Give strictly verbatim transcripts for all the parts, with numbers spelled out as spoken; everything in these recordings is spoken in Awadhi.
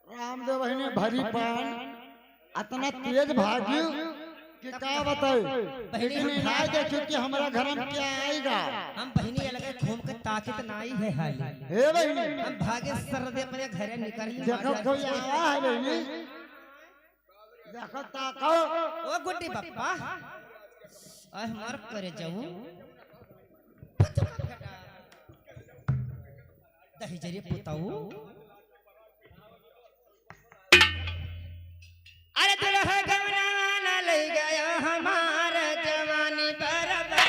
रामदेव बहिनी भरी पान अतना तेज भागी कि का बताई। बहिनी, लेकिन हम इनाय भाग देखियो कि हमरा घर में क्या आएगा। हम बहिनी अलगे घूम के ताकत नाई है हाली। हे बहिनी। हम भागे सर दे अपने घरे निकल ही देखो मार कोई जाए। आवा है बहिनी। देखो ताको। ओ गुड्डी बप्पा। आय हमार करे जाऊ। दही जरी पुताऊ। अरे दुल्हा गवना ना ले गया हमार जवानी बराबर।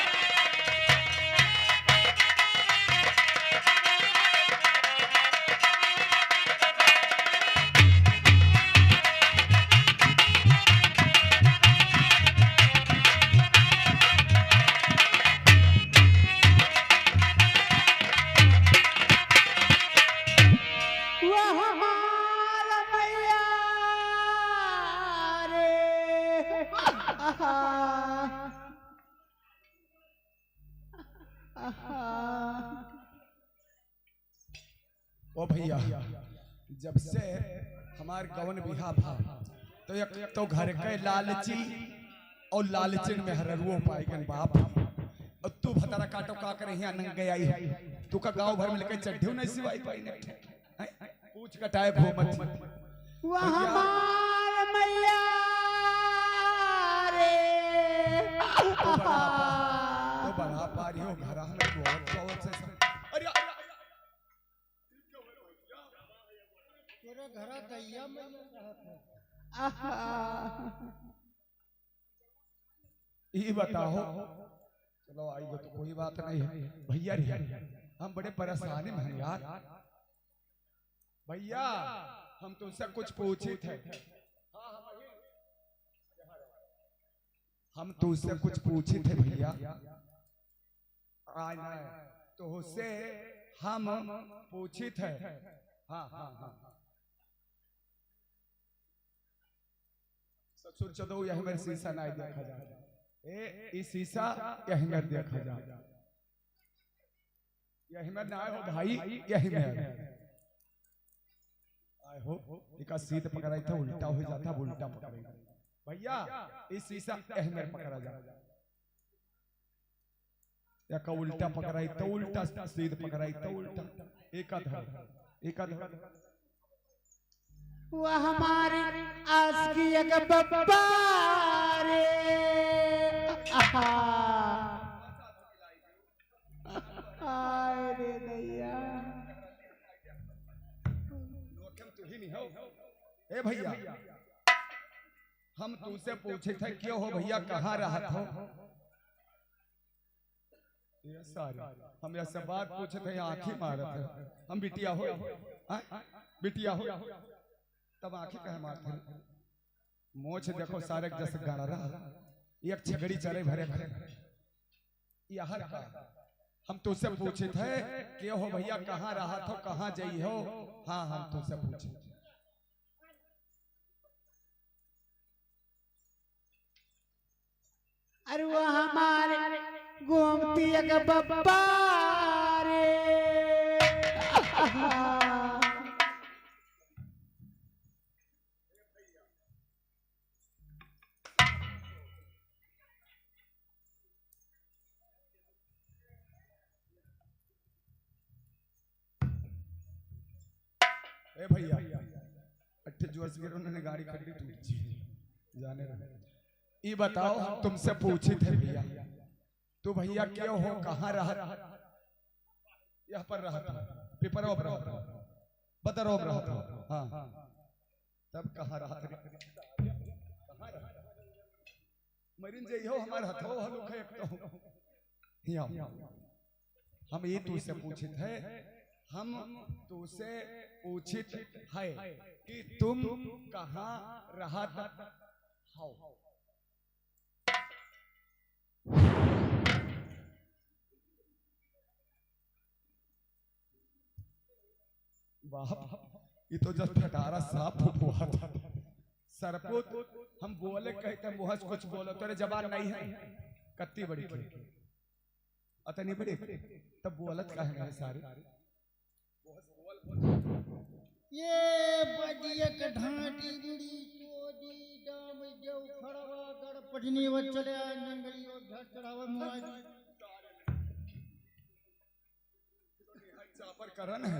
वह हमार मैया रे। आहा। आहा। ओ भैया, जब से हमार गवन बिहा भा, तो एक तो घर के लालची और लालचिन मेहररुओ पाई गन बाप। और तू भतारा काटो का करे हियाँ नंगे आई है। तू का गाँव भर में लेके चड्ढियो नहीं सिवाई पाई नहीं। हैं? पूछ कटाए घूमत। वह भैया। हमार मैया रे। तो बड़ा पा-, तो बड़ा पारी हो घरा में जोर जोर से सब। अरे, अरे, अरे। तोरे घरा दैया मैया रहत है। आहा। ई बताओ, चलो आई हो तो कोई बात नहीं है। भैया रे, हम बड़े परेशानी में हैं यार। भैया, हम तुमसे कुछ पूछित है। हम तुमसे कुछ पूछित है भैया। आय ना, तुमसे हम पूछित है। हाँ, हाँ, हाँ। ससुर चोदो, यह मेरे शीशा नहीं देखा जा। ए, ई शीशा यह मेरे देखा जा। यह मेरे ना आए हो भाई, यह मेरे। आए हो, इका सीध पकड़ाई था, उल्टा हो जाता, अब उल्टा पकड़ाई। भैया, ई शीशा यह मेरे पकड़ा जा। या का उल्टा पकड़ाई तो उल्टा, सीध पकड़ाई तो उल्टा। एका धर, एका धर। वह हमारी आस की एक बप्पा रे। आहा। हाय रे दैया। नोखम तू ही नहीं हो। ए भैया, हम तुमसे पूछित है, क्यों हो भैया, कहाँ रहत हो? ये सारे, हम यह सब बात पूछित है, आँखी मारत है। हम बिटिया हो, हाँ? बिटिया हो, तब आँखी कहे मारत है? मोछ देखो सारे जस गणरा, एक छगड़ी चरे भरे भरे। यार का, हम तुमसे पूछित है, के हो भैया, कहाँ रहत हो, कहाँ जाई हो? हाँ, हम तुमसे पूछित। अरे वो हमारे गोमती एक बप्पा रे। ए भैया, अट्ठे जोर से गिरो, उन्होंने गाड़ी खड़ी टूट जी। जाने रहे। ई बताओ, हम तुमसे पूछित है भैया, तू भैया क्यों हो, कहाँ रहत? यह पर रहत हो, पिपरो पर रहत हो, बदरो पर रहत हो। हाँ। तब कहाँ रहत रे? कहाँ रहत? मरिन जे हो हमार हथो हलुक है एक तो। हियाँ। हम ये तुझसे पूछित है, हम तुझसे पूछित है कि तुम कहाँ रहत हो? बाप, ये तो जब फटारा साफ हुआ था। सरपूत, हम बोले कहते मुँह से कुछ बोलो, तेरे जबान नहीं है। कत्ती बड़ी की। अतनी बड़ी। तब बोलत काहे नहीं सारे? ये बड़ दिए के ढांटी बुड़ी तो दी डाम देव खड़वा गड़ पटनी व चले आ जंगली व घर चढ़ावे मुआई। चापर करन है।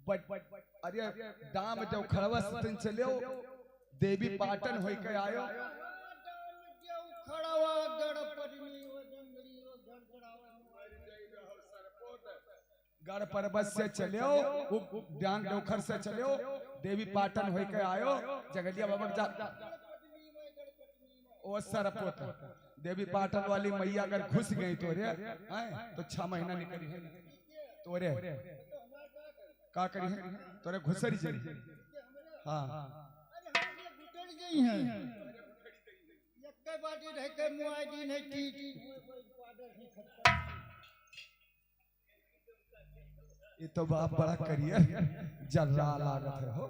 बट, बट, अरे, डाम देव खड़वा से तुम चले हो, देवी पाटन होई के आयो। डाम देव खड़वा गड़ पटनी व जंगली व घर चढ़ावे मुआई। गढ़ पर्वत से चल्यो, उ डांग डोखर से चल्यो, देवी पाटन होइके आयो, जंगलिया बाबा के जा-, ओ सरपुत, देवी पाटन वाली मैया अगर घुस गई तोरे, हैं, तो छह महीना निकली है तोरे, का करी है तोरे घुसरी जाई। हाँ, अरे हम ये घुटड़ गई हैं, यक्के बाटी रह के मुआई दिन है टीटी। ये तो बाप बड़ा करियर जर्रा लागत है हो।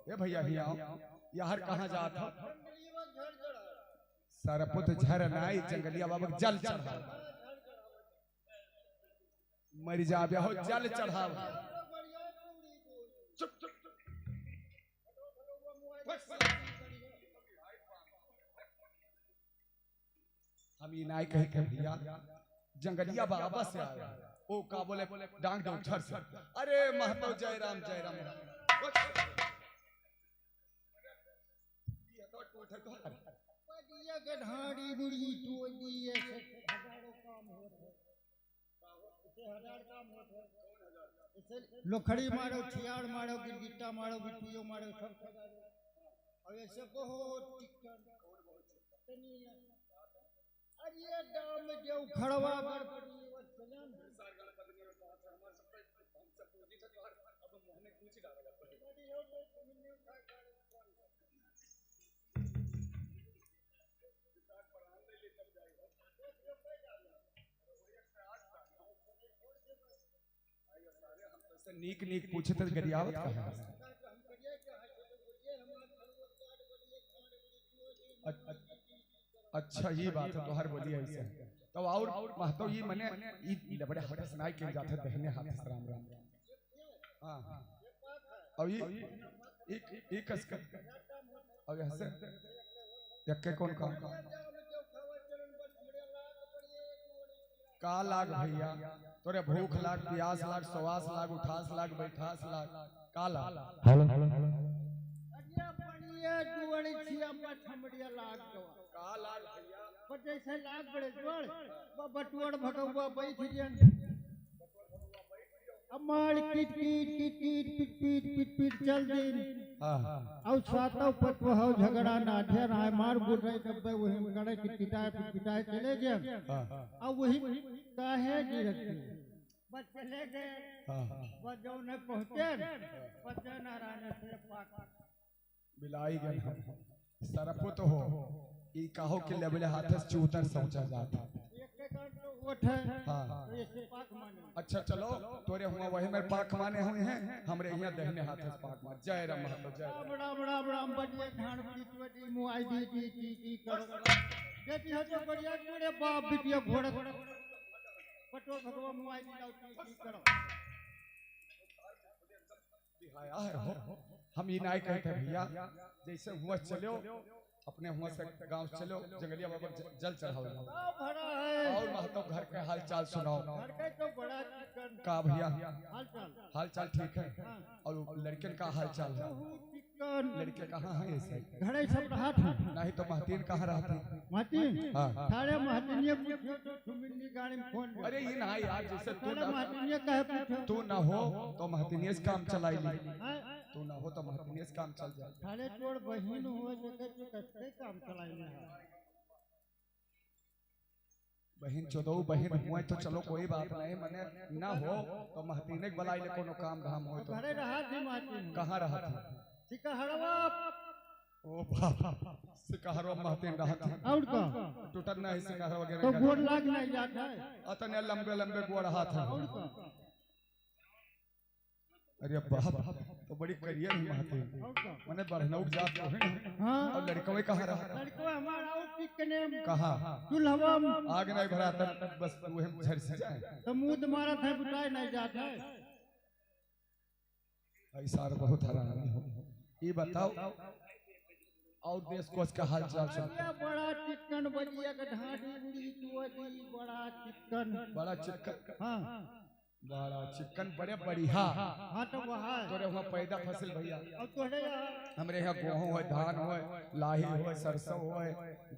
ए भैया, हियाँ आओ। यार कहाँ जात हो? सरपुत झर नाई, जंगलिया बाबा के जल चढ़ा। मर जाबे हो, जल चढ़ाओ। चुप, चुप, चुप। हम ई नाई कहे के भैया, जंगलिया बाबा से आए। ओ का बोले, डांग डोखर से। अरे महतो जय राम, जय राम। ये तो टूट है तो। ये गधाड़ी बुढ़ी तो ये से हजारों काम होत है। इसे हजार काम होत है। इसे लोखड़ी मारो, छियाड़ मारो, गिरगिट्टा मारो, बिटुयो मारो, सब सजा दो। और ऐसे बहुत टिक्कर। अरे ये डाम देव खड़वा गणपति निवास चलन। से नीक नीक पूछे तो गरियावत कहाँ है? अ-, अ-, अच्छा, ये बात है, तोहर बोली ऐसे है। तो और महतो ये मने, ई, ई लबड़े हाथ से नाई के जाते, दहिने हाथ से राम राम। हाँ। और ये, एक, एक कस कर। और यहाँ से, यक्के कौन काम? का लाग भैया, तोरे भूख लाग, प्यास लाग, सवास लाग, उठास लाग, बैठास लाग, का लाग? हेलो, हेलो, हेलो। अरे बढ़िया जुआड़ी छिया मत हमड़िया लाग गवा। का लाग भैया? पर जैसे लाग बड़े जुआड़, ब-, बटुआड़ भगवा बैठ गया। अब मार किट किट किट किट पिट पिट पिट पिट चल दिन। हाँ। और सातों पतवहौ झगड़ा ना ढेर आए, मार बुर रहे तब वही कड़े किटकिटाए पिटकिटाए चले गए। हाँ। अब वही काहे गिरत बस चले गए। हाँ। बस जौने पहुँचे, बस जय नारायण से पाक। बिलाई गन हम सरपुत हो, ई कहो कि लेबले हाथ से चूतर सोचा जाता। एक के कान तो ओठ है, हाँ। तो इससे पाक माने। अच्छा चलो, तोरे हुआ वही में पाक माने हुए हैं, हमरे यहाँ दहिने हाथ से पाक माने। जय राम महतो, जय राम। राम, राम, राम, राम, बढ़िया धान पीट वटी मुआई दी, दी, दी, दी करो। बेटी हो तो बढ़िया, तोरे बाप बिटिया घोड़ा। पटो भगवा मुआई दी, दी, दी करो। बिहाया है हो। हम ई नाई कहते भैया, जैसे हुआ चलो, अपने हुआ से गाँव से चलो, जंगलिया बाबा ज-, जल चढ़ाओ। गाँव भरा है। और महतो घर के हाल चाल सुनाओ। घर के तो बड़ा चिकन। का भैया? हाल चाल। हाल चाल ठीक है। हाँ। और लड़कन का हाल चाल है? बहुत चिकन। लड़के कहाँ हैं ऐसे? घरे सब रहत हैं। नहीं तो महतीन कहाँ रहते हैं? महतीन? हाँ। सारे महतीनिये पूछो तो तुम इनकी गाड़ी में फोन अरे ये ना यार, जैसे तू सारे ना, महतीनिये कहे पूछो। तू ना हो तो महतीनिये से काम चलाई ली। हाँ। तू ना हो तो महतीनिये से काम चल जाए। सारे तोर बहिन हो तो कैसे, कैसे काम चलाई ली? बहिन चोदऊ बहिन हुए तो चलो कोई बात नहीं, मने ना हो तो महतीने के बुलाई ले, कोनो काम धाम हो तो। घरे रहा थी महतीन। कहाँ रहा थी? सिकहरवा। ओ बाप, सिकहरवा महतीन रहा थी। और का? टूटत नहीं सिकहरवा वगैरह तो का। गोड़ लाग नहीं जात है। अतने लंबे लंबे गोड़ हाथ है। और का? अरे बाप, तो बड़ी करियर है महतीन। और का? मने बढ़नौक जात तो है ना। हाँ। और लड़कवे कहाँ रहा? लड़कवा हमारा और कितने कहाँ? चूल्हवा में। आग नहीं भरा तब बस वही झर से जाए। तो मुंह मारा था, बुताए नहीं जात है। ऐसा बहुत हरामी हो। ये बताओ, और देश कोस का हाल चाल सब? अरे बड़ा चिक्कन बजिया का ढांडी उड़ी चुआ दी, बड़ा चिक्कन। बड़ा चिक्कन। हाँ। बड़ा चिक्कन, बड़े बढ़िया। हाँ, तो वहाँ। तोरे वहाँ पैदा फसल भैया। और तोरे यहाँ? हमरे यहाँ गेहूं होय, धान होय, लाही होय, सरसों होय,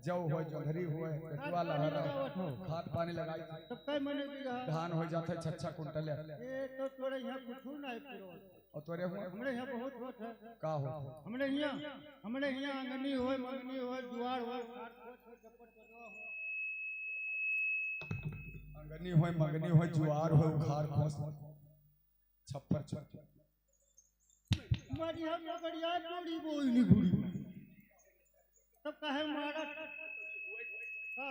जौ होय, जोंधरी होय, पेटुआ लहरा, खाद पानी लगाई। तब कई महीने बीघा? धान हो जाता है छह छह कुंटल। ये तो तोरे यहाँ कुछ ना है पूरा। और तोरे हुआ? हमरे यहाँ बहुत होत है। का हो? हमरे यहाँ, हमरे यहाँ अंगनी होय, मंगनी होय, जुआर होय, अंगनी होय, मंगनी होय, जुआर होय, उखार खोस, छप्पर चुन। मारी हम बढ़िया जोड़ी बोई नहीं घुड़ी। तब काहे मारत? का?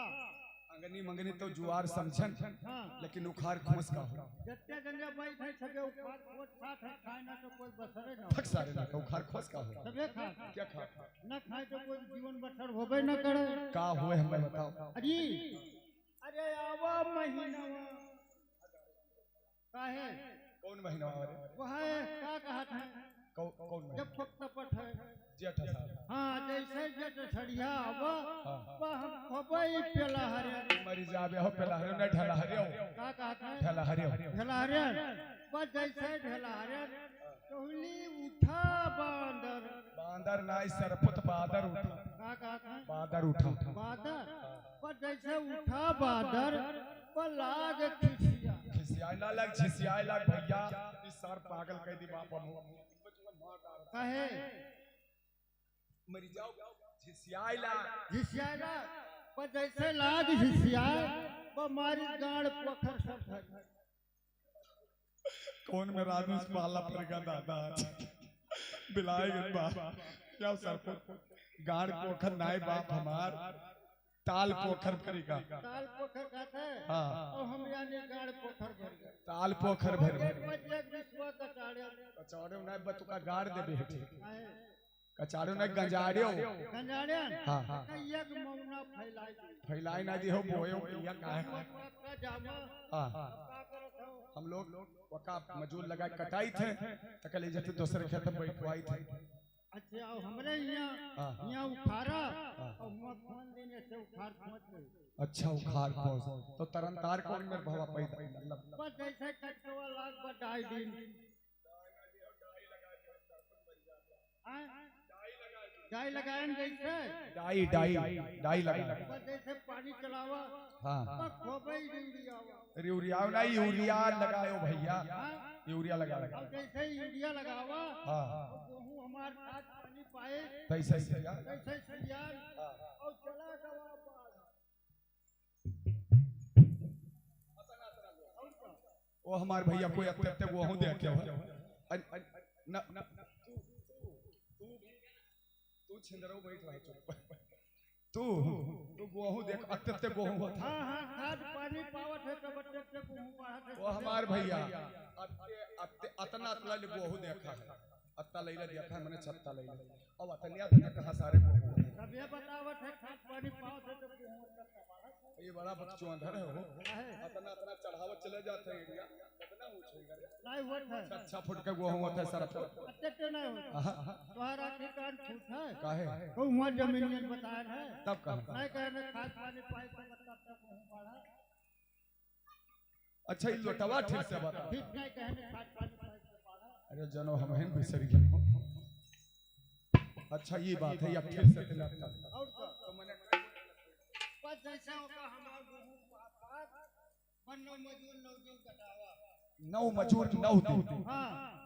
अंगनी मंगनी तो जुआर समझन, हाँ। लेकिन उखार खोस का हो? जत्ते जंगे बैठ है, सबे उखार खोस खात है, खाए ना तो कोई बसरे ना हो। फक सारे ना, उखार खोस का हो? सबे खात। क्या खात? ना खाए तो कोई जीवन बसर होबे ना करे। का होए, हमें बताओ। अरे, अरे आवा महीना। काहे? कौन महीना आवा रे? वह है, का कहत है? कौ-, कौन महीना? जब पक तपत है। जेठ आषाढ़। हाँ, जैसे जेठ सड़िया आवा, हाँ। वह हम खोबई पेला हरे। मरी जाबे हो पेला हरे, नहीं ढेला हरे हो। का कहत है? ढेला हरे हो। ढेला हरे। बस जैसे ढेला हरे, टोली उठा बांदर। बांदर नाई सरपुत, बादर उठा। का कहत है? बादर उठा। बादर? बस जैसे उठा बादर, पर लाग खिसिया। खिसियाए ना लाग, झिसियाए लाग भैया, ई सार पागल कह दी बाप हम। काहे? मरी जाओ, झिसियाए लाग। झिसियाए लाग, पर जैसे लाग झिसियाए, पर मारी गाड़ पोखर सब भर। कौन मेरा आदमी से पाला पड़ेगा दादा? बिलाए गए बा। क्या सर पर? गाड़ पोखर नाई बाप हमार, ताल पोखर भरेगा। ताल पोखर कहते हैं। हाँ। और हम यानी गाड़ पोखर भरेगा। ताल पोखर भरेगा। एक बजे एक बिस्वा कचाड़े। कचाड़े नाई बतुका गाड़ दे बेटे। काहे? कचाड़े नाई गंजाड़े हो। गंजाड़े? हाँ, हाँ। तो एक मौना फैलाई दी। फैलाई ना दी हो, बोए हो, भैया, काहे? का जामा? हाँ। का करत हो? हम लोग वका मजूर लगा कटाई थे, त कहले जते दूसरे खेत में बैठवाई थे। अच्छा, और हमरे यहाँ, हाँ। यहाँ उखाड़ा, हाँ। और हुआं खोन देने से उखाड़ खोंच गई। अच्छा, उखाड़ खोंच। तो तरन तार कौन मेरे भवा पैदा? बस जैसे कटवा लाग बा ढाई दिन। हाँ? डाई लगाएन जैसे? डाई, डाई, डाई लगाएन। बस जैसे पानी चलावा, हाँ। बस खोबे ही रिउरियावा। रिउरियाओ ना, यूरिया लगायो भैया। हाँ? यूरिया लगाओ। अब जैसे यूरिया लगावा, हाँ। तो गेहूं हमार खाद पानी पाए। तैसे ही भैया। तैसे ही तैयार। हाँ। और चला गवा बाढ़। ओ हमार भैया कोई अत्ते अत्ते गोहूं देखे हो। अन-, अन-, न, न, तू, तू, तू, तू छिंदरो बैठ रहा चुप। तू, तू गोहूं देख, अत्ते अत्ते गोहूं होत है। हाँ, हाँ, खाद पानी पावत है तब अत्ते अत्ते गोहूं बढ़त है। ओ हमार भैया, अत्ते, अत्ते, अतना अतना ले गोहूं देखा है। अत्ता लैला देखा है, मने छत्ता लैला। अब अतनिया अतनिया कहाँ सारे गोहूं हैं? तब ये बतावत है, खाद पानी पावत है तो गोहूं अत्ते अत्ते बढ़त है। ये बड़ा बकचोंदर है हो। काहे? अतना, अतना चढ़ावत चले जाते हैं इंडिया। कितना ऊंच होगा रे? नहीं होत है। छह, छह फुट का गोहूं होत है सर। अत्ते, अत्ते नहीं होत। आहा। तोहरा के कान फूट है। काहे? तो हुआं जमीन में बताया है। तब कहा? नहीं कहे ना खाद पानी पाए तो मतलब तक गोहूं बढ़ा। अच्छा, ई लोटवा ठीक से बता। ठीक नहीं कहे ना खाद पानी पाए तो बढ़ा। अरे जनो हम हैं बिसर गए हो। अच्छा, ये बात है, या फिर से तिलक का। और का? तो मैंने बस जैसे होगा हमार गुरु पास, बस नौ मजूर नौ दिन कटावा। नौ मजूर नौ दिन। हाँ।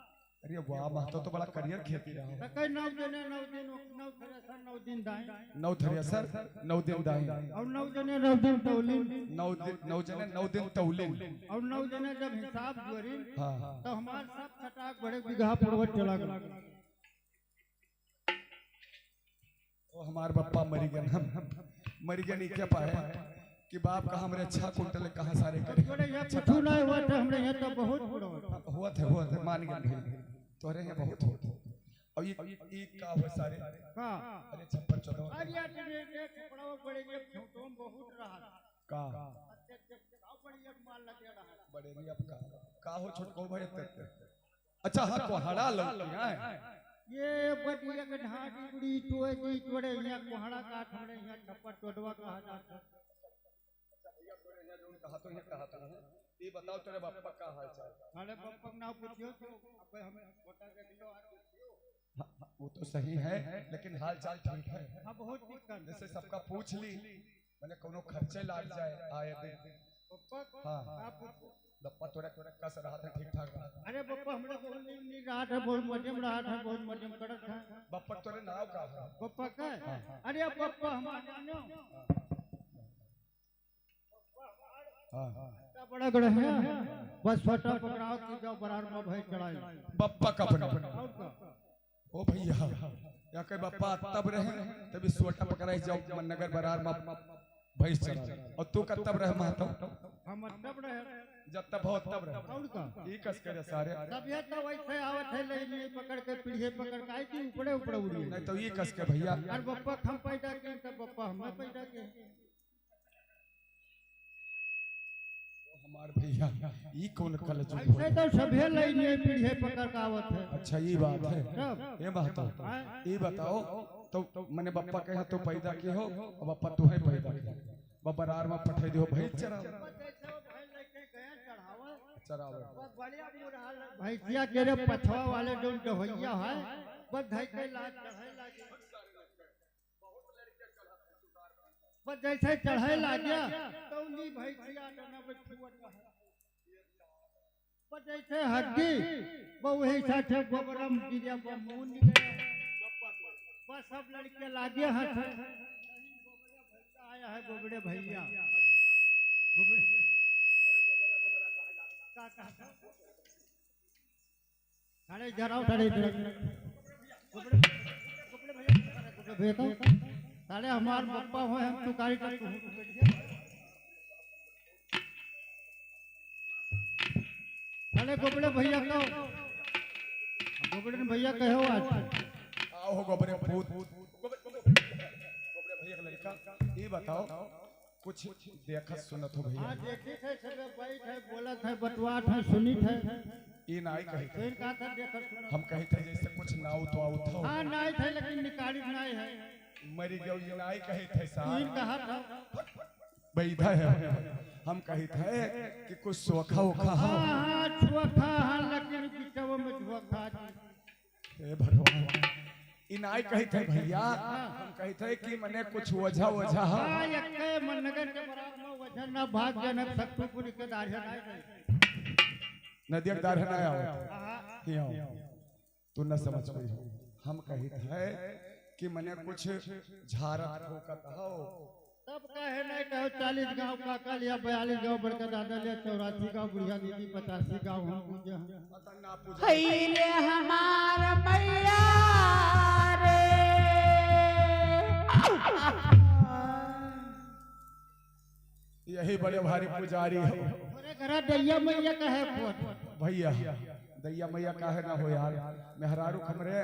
अरे वाह, महतो तो बड़ा करियर खेती रहा। तो कई नौ जने नौ दिन, नौ थ्रेसर नौ दिन दाई। नौ थ्रेसर नौ दिन दाई। और नौ जने नौ दिन तौलिन। नौ दिन, नौ जने नौ दिन तौलिन। और नौ जने जब हिसाब जोड़िन, हाँ। तो हमार सब छटाक बड़े बीघा पुरवत चला गया। ओ हमार बप्पा मरी गन, हम, हम मरी गन, ई क्या पाए कि बाप का हमरे छह कुंटल कहाँ सारे करे? तोरे यहाँ कुछ ना हुआ था, हमरे यहाँ तो बहुत बुरा होता। हुआ था, हुआ था, मान गए भाई, तोरे यहाँ बहुत होता। और ये, ये का हुआ सारे? का? अरे छप्पर चौदह। अरे यार, तेरे एक कपड़ा बड़े के फोटो में बहुत रहा। का? अच्छे, अच्छे, का बड़ी एक माल लगे रहा। बड़े नहीं अब का? का हो छोटको भाई तेरे? अच्छा, हाँ, कोहड़ा लौकी, हाँ। ये बड़ी एक ढांडी बुड़ी टोए जी, तोड़े यहाँ कोहड़ा का, थोड़े यहाँ छप्पर टोडवा कहा जाता। अच्छा भैया, तोरे यहाँ जो कहा तो यहाँ, कहा तो यहाँ। ये बताओ, तेरे बप्पा का हाल चाल? अरे बप्पा का नाम पूछियो तो, अब हमें फोटा देख लो, आज पूछियो। हाँ, हाँ, वो तो सही है, लेकिन हाल चाल ठीक है। हाँ, बहुत ठीक है। जैसे सबका पूछ ली, मैंने कोनो खर्चे लाग जाए आए दिन। बप्पा, हाँ। आप बप्पा तोरा कस रहा था, ठीक ठाक रहा था। अरे बप्पा, हमरा बहुत नीक, नीक रहा था, बहुत मजे में रहा था, बहुत मजे में करत था। बप्पा तोरे नाव का है? बप्पा का? हाँ। अरे बप्पा हमार जानो। हाँ। बड़ा गढ़ है। बस छोटा पकड़ाओ कि जाओ बरार में भैंस चराई। बप्पा का अपना। और का? ओ भैया, या के बप्पा तब रहे, तभी सोटा पकड़ाई जाओ, मन नगर बरार मा भैंस चरा। और तू कब तब रहे महतो? हम तब रहे। जब तब हो तब रहे। और का? ई कस करे सारे। तब ये तो वैसे आवत है, ले लिए पकड़ के, पीढ़े पकड़ के, आई कि ऊपरे ऊपरे उड़ी। नहीं तो ई कस के भैया। और बप्पा हम पैदा किए, तब बप्पा हमें पैदा किए। हमार भैया, ई कौन कलजुग ऐसे हो? तो सभे लाइन में पीढ़े पकड़ के आवत है। अच्छा, ई बात है। तब? ए बात हो। हाँ। ई बताओ, तो मने बप्पा कहे तो पैदा की हो, अब बप्पा तू है पैदा की। बरार मा पठाई दियो भैंस चरावे। चरावे। भैंसिया के रे पछवा वाले जो डोहैया है, बस धई के लात चढ़े लागे। बस जैसे चढ़े लाग्या, तो उन्हीं भैंसिया डोना में छुअत रहे। बस जैसे हड्डी, वो वही साथे गोबरम गिरिया, वो मुंह निकले। बस सब लड़के लागे हंस। आया है गोबड़े भैया। गोबड़े। का कहता? साले जराओ, साले इधर। गोबड़े, गोबड़े भैया, गोबड़े भैया तो, साले हमार बप्पा हो, हम तुकारी का तू। साले गोबड़े भैया को, गोबड़े भैया कहे हो आज। आओ हो गोबड़े पूत, गोबड़े, गोबड़े भैया का लड़का, ये बताओ, कुछ देखत सुनत हो भैया? हाँ, देखित है, सबे बैठ है, बोलत है, बतवात है, सुनित है। ई नाई कहित है। फिर का था देखत सुनत? हम कहित है जैसे कुछ नाउत वाउत हो। हाँ, नाई थे, लेकिन निकालित नाई है। मरी गयो, ई नाई कहित है साहब। फिर कहा था? बैठा है। हम कहित है कि कुछ सोखा ओखा हो। हाँ, हाँ, सोखा, हाँ, लेकिन बिचवा में धोखा। हे भगवान, ई नाई कहित है भैया, हम कहित है कि मने कुछ ओझा ओझा हो। हाँ, यक्के मन नगर के बराबर में ओझा ना भाग जनक सत्तूपुर के दाढ़े नाई कहित। नदिया के दाढ़े नाई आवत। हाँ। हियाँ। तू न समझ पाई हो। हम कहित है कि मने कुछ झारत फूकत हो। तब काहे नहीं कहो, चालीस गांव काका लिया, बयालीस गांव बड़का दादा लिया, चौरासी गांव बुढ़िया दीदी, पचासी गांव हम पूजे हैं। पता ना पूजे। हईले हमार मैया रे। यही बड़े भारी पुजारी हो। तोरे घरा दैया मैया काहे फोन? भैया, दैया मैया काहे ना हो यार? मेहरारू हमरे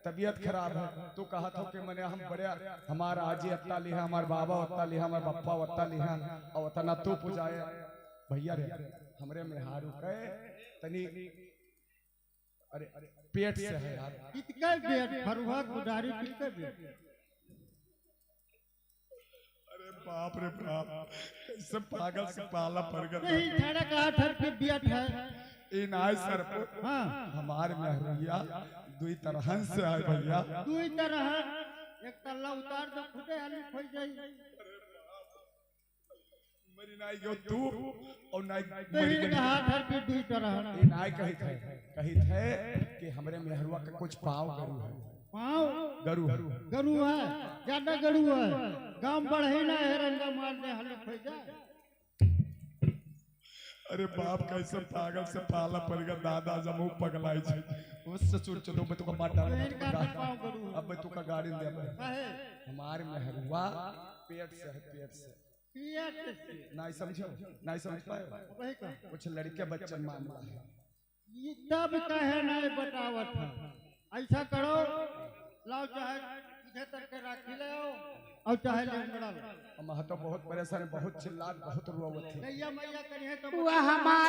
तबीयत खराब है, तू कहत हो कि मने हम बड़े, हमार आजी अत्ता लिहा, हमार बाबा अत्ता लिहा, हमार बप्पा अत्ता लिहा, और अतना तू पुजाए। भैया रे, हमरे मेहरारू के तनी, अरे, पेट से है यार। कितके बेट, फरुहा कुदारी कितके बेट? अरे बाप रे बाप, ऐसे पागल से पाला पड़ गया। नहीं, ठड़क आठ हर के बियट है। ई नाई सर, हाँ। हमार मेहरुआ दुई तरहन से है भैया। दुई तरह, एक तल्ला उतार दो, खुदे हाली खोई जाई। मरी नाई गयो तू, और नाई मरी नहीं, गई। हाथ हर के दुई तरह। ई नाई कहित है, कहित है कि हमरे मेहरुआ के कुछ पाँव गरू है। पाँव? गरू है। गरू है, ज्यादा गरू है। गांव बढ़े ना है, रंगा मार दे, हल्लुक हो जाए। अरे बाप, कैसे पागल से पाला पड़ गया दादा, जब वो पगलाई जी। वो ससुर चलो, मैं तुमको मार डालूंगा, इनका तुमको ना गाड़ी, पाँव गरू है। अब मैं तुमको गाड़ी दे दूंगा। काहे? हमार मेहरुआ पेट से है, पेट से। पेट से। नाई समझो, नाई समझ पाए। वही का। कुछ लड़के बच्चन मामला है। ई तब कहे नहीं बतावत है। ऐसा करो, लाओ चाहे सीधे तक के राखी ले आओ, और चाहे लेंगड़ा लो। हम तो बहुत परेशान, बहुत चिल्लात, बहुत रोवत है। गैया मैया करिए तो वह हमार